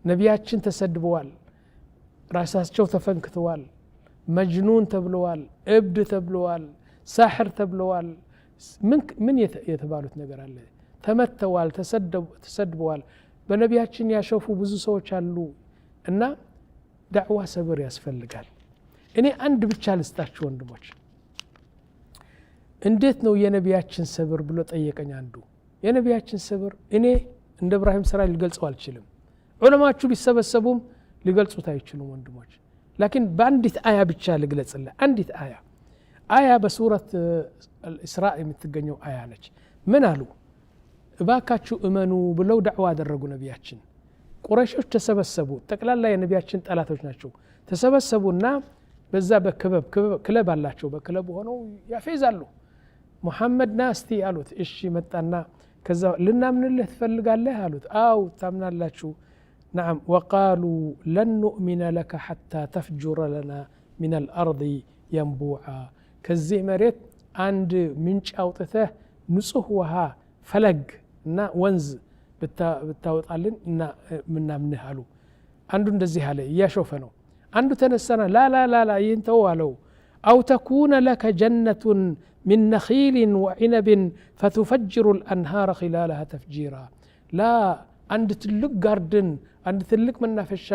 ነቢያችን ተሰድበዋል፣ ራሳቸው ተፈንክተዋል፣ መጅኑን ተብለዋል፣ እብድ ተብለዋል፣ ሳሕር ተብለዋል። ምን የተባሉት ነገር አለ? ተመተዋል፣ ተሰድበዋል። በነቢያችን ያሸፉ ብዙ ሰዎች አሉ። እና ዳዕዋ ሰብር ያስፈልጋል። እኔ አንድ ብቻ ልስጣችሁ ወንድሞች። እንዴት ነው የነቢያችን ሰብር ብሎ ጠየቀኝ አንዱ። የነቢያችን ሰብር እኔ እንደ እብራሂም ስራ ሊገልጸው አልችልም። ዑለማዎቹ ቢሰበሰቡም ሊገልጹት አይችሉም ወንድሞች። لكن በአንዲት አያ ብቻ ልግለጽልህ። አንዲት አያ በሱረት አልእስራ የምትገኘው አያ ነች። ምን አሉ? እባካችሁ እመኑ ብለው ዳዕዋ አደረጉ ነቢያችን። ቁረይሾች ተሰበሰቡ። ጠቅላላ የነቢያችን ጠላቶች ናቸው። ተሰበሰቡና በዛ በክበብ ክለብ አላቸው። በክለቡ ሆነው ያፌዛሉ። ሙሐመድ ና እስቲ አሉት። እሺ መጣና ከዛ ልናምንልህ ትፈልጋለህ አሉት። አው ታምናላችሁ። نعم وقالوا لن نؤمن لك حتى تفجر لنا من الأرض ينبوعا ከዚህ መሬት አንድ ምንጭ አውጥተህ ንጹህ ውሃ ፈለግ እና ወንዝ ብታወጣልን እና ምናምንህ አሉ። አንዱ እንደዚህ አለ፣ እያሾፈ ነው። አንዱ ተነሳና لا لا لا لا ይህን ተው አለው። أو تكون لك جنة من نخيل وعنب فتفجر الأنهار خلالها تفجيرا لا አንድ ትልቅ garden፣ አንድ ትልቅ መናፈሻ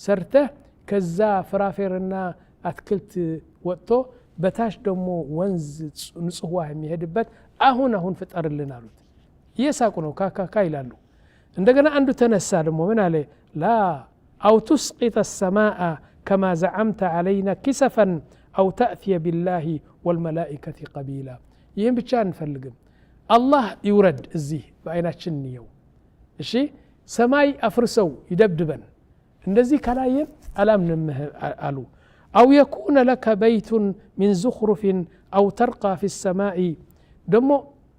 ሰርተህ ከዛ ፍራፍሬና አትክልት ወጥቶ በታች ደግሞ ወንዝ ንጹህ ውሃ የሚሄድበት አሁን አሁን ፍጠርልን አሉት። እየሳቁ ነው፣ ካካካ ይላሉ። እንደገና አንዱ ተነሳ ደግሞ ምን አለ? لا أو تسقط السماء كما زعمت علينا كسفا أو تأتي بالله والملائكة قبيلا። ይህም ብቻ አንፈልግም፣ አላህ ይውረድ እዚህ በአይናችን እንየው። እሺ ሰማይ አፍርሰው ይደብድበን፣ እንደዚህ ካላየን አላምንም አሉ። أو يكون لك بيت من زخرف أو ترقى في السماء። ደሞ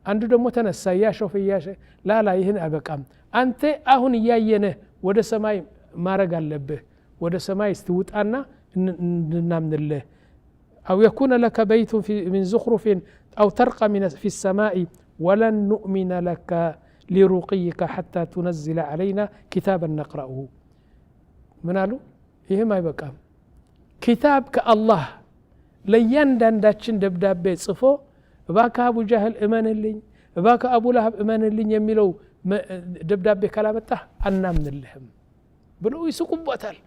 አንዱ ደግሞ ተነሳ እያሾፈ እያሸ لا لا ይህን አበቃም፣ አንተ አሁን እያየንህ ወደ ሰማይ ማረግ አለብህ፣ ወደ ሰማይ ስትውጣና እንድናምንልህ። أو يكون لك بيت من زخرف أو ترقى في السماء ولن نؤمن لك لرقيك حتى تنزل علينا كتابا نقرأه። ምን አሉ? ይህም አይበቃም፣ ኪታብ ከአላህ ለእያንዳንዳችን ደብዳቤ ጽፎ እባክህ አቡ ጃህል እመንልኝ፣ እባክህ አቡ ለሀብ እመንልኝ የሚለው ደብዳቤ ካላመጣህ አናምንልህም ብለው ይስቁበታል።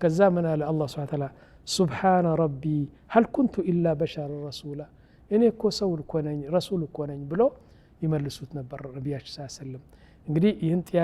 ከዛ ምን አለ አላህ سبحانه وتعالى? سبحان ربي هل كنت إلا بشرا رسولا፣ እኔ እኮ ሰው እኮ ነኝ፣ ረሱል እኮ ነኝ ብሎ ይመልሱት ነበር ነቢያችን ስ ሰለም። እንግዲህ ይህን ጥያቄ